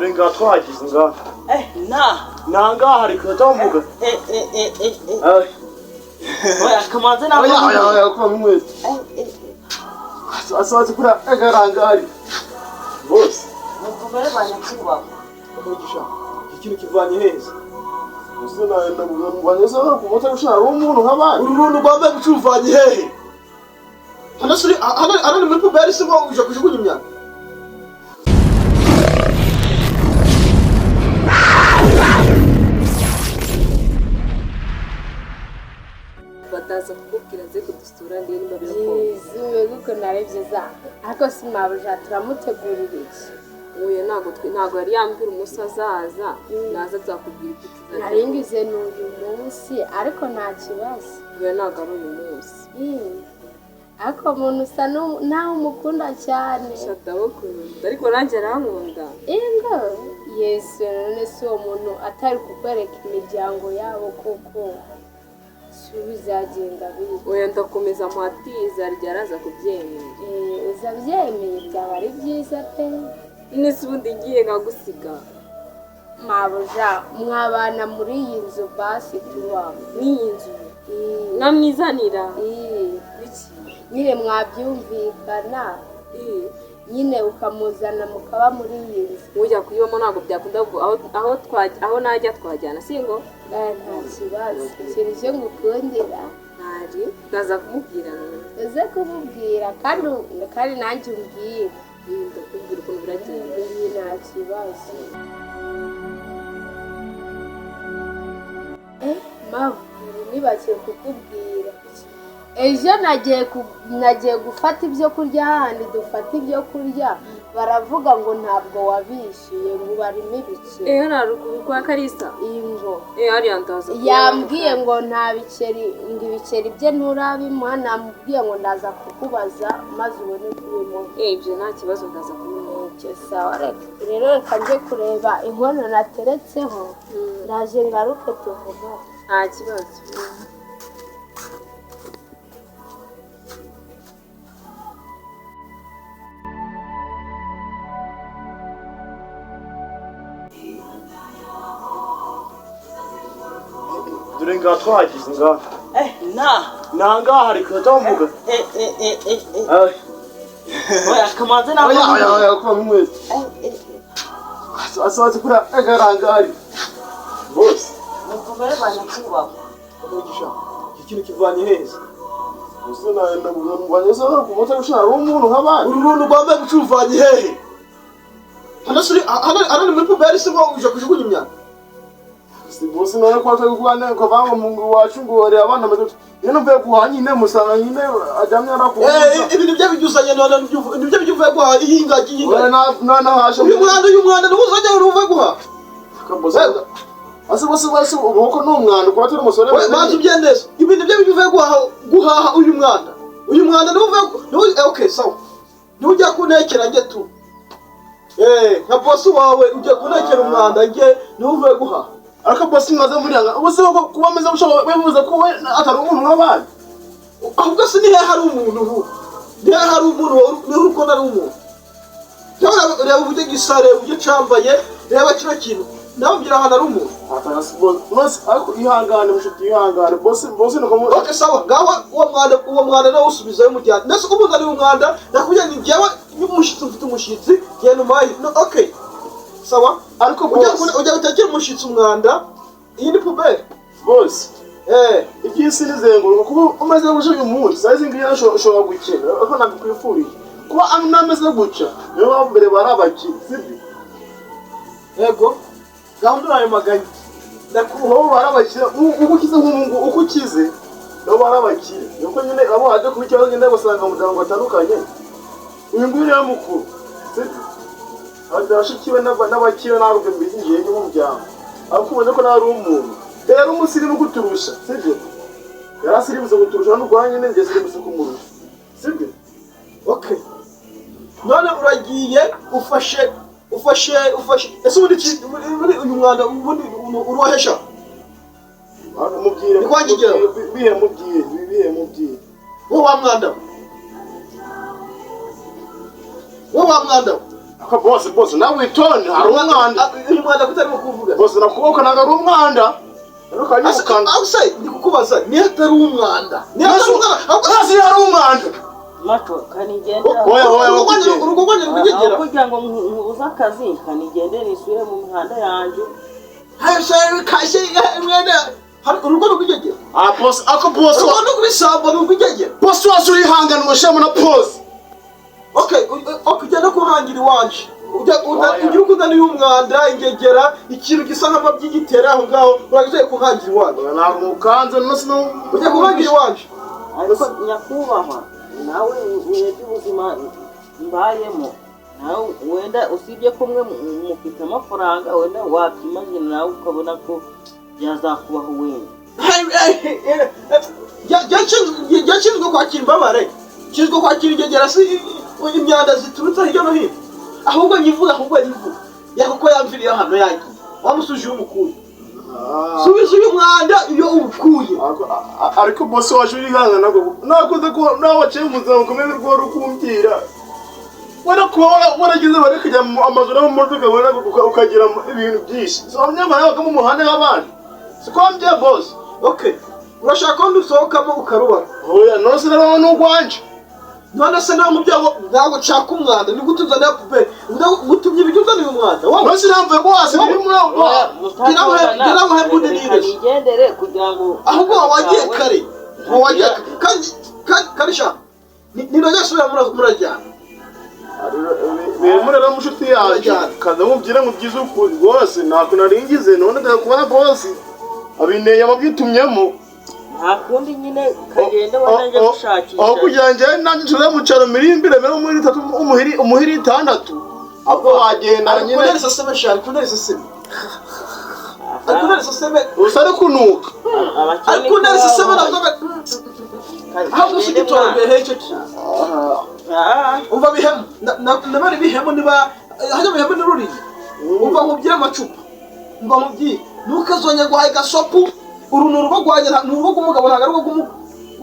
Dore ngaha twahagize ngaha. Na. Nangaha hari kutamuvuga. Oya kamanze na. Oya oya oya kuba mwe. Asazi kuri agarangari. Bose. Mukomere banyakubahwa. Umugisha. Ikintu kivanye heza. Uzi na ndamubanye se no kumota gushara umuntu nk'abandi. Uru runtu rwambaye gucuvanye hehe? Hano suri hano hano ni muri puberi se ngo uje kujugunya imyanda. Bataza kukubwira aze kudusura ndiye niba birakunda. Yezu ukuntu ari byiza ariko si mabuja turamutegurira iki? Oya ntabwo yari yambwira umunsi azaza, naza nzakubwira icyo tuzajya. Nari ngize ni uyu munsi ariko nta kibazo. Oya ntabwo ari uyu munsi. Ariko umuntu usa naho umukunda cyane. Ndamukunda ariko nanjye arankunda. Ingo Yesu none si uwo muntu atari kukwereka imiryango yabo koko. Bizagenda bite? Oya ndakomeza muhatiza ryaraza kubyemera. Uzabyemeye byaba ari byiza pe. None se ubundi ngiye nkagusiga. Mabuja mwabana muri iyi nzu basi tubamo. N'iyi nzu namwizanira. Biki? Nyine mwabyumvikana. Nyine ukamuzana mukaba muri iyi nzu. Ujya kuyibamo ntabwo byakunda aho najya twajyana singo? Nta kibazo. Ikintu cyo ngukundira. Ntari ndaza kumubwira none. Uze kumubwira kandi nanjye umbwire. Ndakubwira ukuntu biragenda. Nta kibazo. Mavu nibakiye kukubwira. Ejo nagiye gufata ibyo kurya hahandi dufata ibyo kurya baravuga ngo ntabwo wabishyuye ngo barimo ibiceri. Naruguru kwa Kalisa. Ingo. Hariya ndaza. Yambwiye ngo nta biceri, ngo ibiceri bye nturabimuha, namubwiye ngo ndaza kukubaza maze ubone kubimuha. Ibyo nta kibazo ndaza kubimuha. Icyo sawa rero reka njye kureba inkono nateretseho. Ndaje ngaruke tuvugane. Nta kibazo. Dore ngaha twahagize ngaha. Na. Nangaha hari kutamuvuga. Oya kamanze na. Oya oya oya kuba mwe. Asazi kuri agarangari. Bose. Mukomere banyakubahwa. Umugisha. Ikintu kivanye heza. Uzi na ndamubanye se no kumota gushara umuntu nk'abandi. Uru runtu rwambaye gucuvanye hehe? Hano suri hano ni muri puberi se ngo uje kujugunya imyanda. Si bose nawe kwata kugwana ko banga mungu wacu ngo ore abana batatu. Yeno mvuye guhaha nyine musanga nyine ajamye arakuza. Ibintu bye bijyuzanye none nibyo bivuye guhaha iyi Oya na hasha. Uyu mwanda n'uzajya uruvuye guhaha. Kaboza. Ase bose ubuko n'umwanda kwa turi umusore. Banzu byendeze. Ibintu bye bivuye guhaha uyu mwanda. Uyu mwanda n'uvuye okay sawa. Nujya kuntekera nge tu. Nka boss wawe ujya kuntekera umwanda nge n'uvuye guhaha. Ariko boss mwaze muri yanga ubuse ko kuba ameze gushobora bivuze ko we atari umuntu nk'abandi. Ahubwo se nihe hari umuntu ubu? Nihe hari umuntu nihe uko ari umuntu? Reba uburyo gisa, reba uburyo cambaye, reba kino kintu. Namubwira ahantu ari umuntu. Atana boss ariko ihangane mushuti ihangane boss nuko Okay sawa ngawa uwo mwanda nawe usubizayo mujyana. Nese umuzani umwanda nakubwiye ni njyewe n'umushitsi mfite umushitsi genda umayi. No okay. Sawa ariko ujya gutekera umushitsi umwanda iyi ni puberi. Boss. Iby'isi nizenguruka kuba umaze guca uyu munsi size ngiye ushobora gukina ariko nabikwifuriye kuba ameze guca niyo mpamvu mbere barabakira sibyo? Yego gahunda urayamaganye ndakubaho barabakira uko ukize nk'ubu uko ukize nabo barabakira nuko nyine abo haje kuba ikibazo nyine basanga mu muryango batandukanye. Uyu nguyu niwe mukuru sibyo? Abashikiwe n'abakire ntabwo mbizi ngiye mu muryango ariko ubona ko nari umuntu rero umusirimu kuturusha sibyo? Yarasirimutse kuturusha n'urwanya nyine njye sirimutse kumurusha sibyo? Okay none uragiye ufashe ese ubundi uyu mwanda ubundi urohesha mubwire bihe mubwire wowe wa mwanda wowe wa mwanda Ako boss, boss nawe witonde, hari umwanda. Uyu mwanda kutarimo kuvuga. Boss nakuboko ntabwo ari umwanda. Ariko Ase ndi kukubaza niyo atari umwanda. Niyo atari umwanda. Nasi hari umwanda. Maco kanigendera. Oya oya oya. Urugo rwanjye rwigegera. Kugira ngo nkubuze akazi kanigendera isubire mu mihanda yanjye. Kashe mwene urugo rwigegera. Ah boss, ako boss. Urugo rw'isambo rwigegera. Boss wacu urihangana ushema na pose. Okay, okay, no kuhangira iwanje. Ujya ukuzana umwanda ingegera ikintu gisa nk'amabyi gitera aho ngaho uragiye kuhangira iwanje. Ntabwo mukanze no sino ujya kuhangira iwanje. Ariko nyakubahwa nawe urebye ubuzima mbayemo nawe wenda usibye ko mwe mufite amafaranga wenda wakimagina nawe ukabona ko byazakubaho wenda. Yashinzwe kwakira imbabare, nshinzwe kwakira ingegera si imyanda ziturutse hirya no hino. Ahubwo nyivuga yakuko yamviriye hano yagiye wamusuje umukuye. Subiza uyu mwanda iyo uwukuye. Ariko boss waje urihangana nakoze ko nawe waciye mu buzima bukomeye rwo rukumbwira. Wara kuba waragize bari kujya mu amazu no mu modoka wara ukagira ibintu byinshi. So abanyamahanga baka mu muhanda y'abandi. Siko mbye boss. Okay. Urashaka ko ndusohokamo ukarubara. Oya no se nawe n'ugwanje. None se nawe mubyago ntabwo nshaka umwanda ni gutuzana pube gutumye ibyo uzana uyu mwanda wowe none se namvuye ko hasi biri muri aho nigendere kugira ngo ahubwo wagiye kare wagiye kandi kandi sha ni nojya subira murajyana bimurera mushuti yanjye kaza mubwira ngo byiza ukuri rwose ntabwo naringize none ndakubona boss abineye amabyitumyemo. Nta kundi nyine kagenda wenda njya gushakisha. Aho kugira ngo nanjye nshore mu cyaro mirimbire mbere muri 3 umuhiri 6 ahubwo wagenda nyine. Ariko saseme shari kunari saseme. Ariko saseme usare kunuka. Ariko kunari saseme navuga ahubwo sigitora mbere icyo kintu. Umva bihemu nabari bihemu niba hajya bihemu niruriye. Umva nkubwire amacupa. Umva nkubwire ntukazonye guhaye gasopu. Uru ni urugo rwanjye ni urugo rw'umugabo ntabwo ari urugo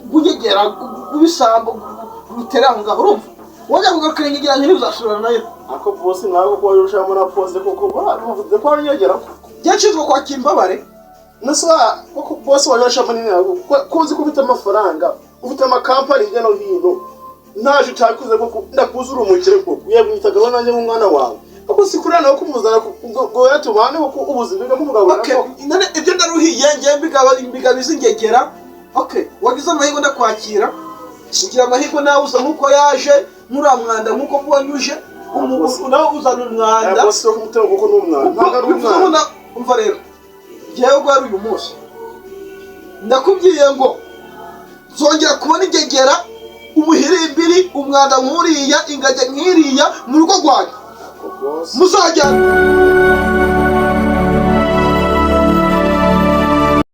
rw'ugegera rw'ibisambo rutera aho ngaho urumva wajya kugaruka ingegera ntibuzasubirana nayo. Ako boss nawe kuko wari ushamo na pose koko bavuze ko ari ko byashinzwe kwakira imbabare nasa koko boss wari ushamo nini ko uzi ko ufite amafaranga ufite amakampani hirya no hino ntaje utakuze koko ndakuzura umukire koko yabwitaga nanjye nk'umwana wawe. Ako sikurana nawe kumuzana ngo yatubane kuko ubuzima bw'umugabo. Okay, none ibyo ndaruhiye ngiye mbigabiza ingegera. Okay, wagize amahirwe ndakwakira. Ugira amahirwe nawe uza nkuko yaje muri mwanda nkuko wanyuje nawe uzana umwanda. Boss wo kumutera kuko ni umwanda. Ntabwo ari umwanda. Umva rero. Ngiye gwari uyu munsi. Ndakubwiye ngo zongera kubona ingegera umuhirimbiri umwanda nkuriya ingage nkiriya mu rugo rwanjye. Muzajyana.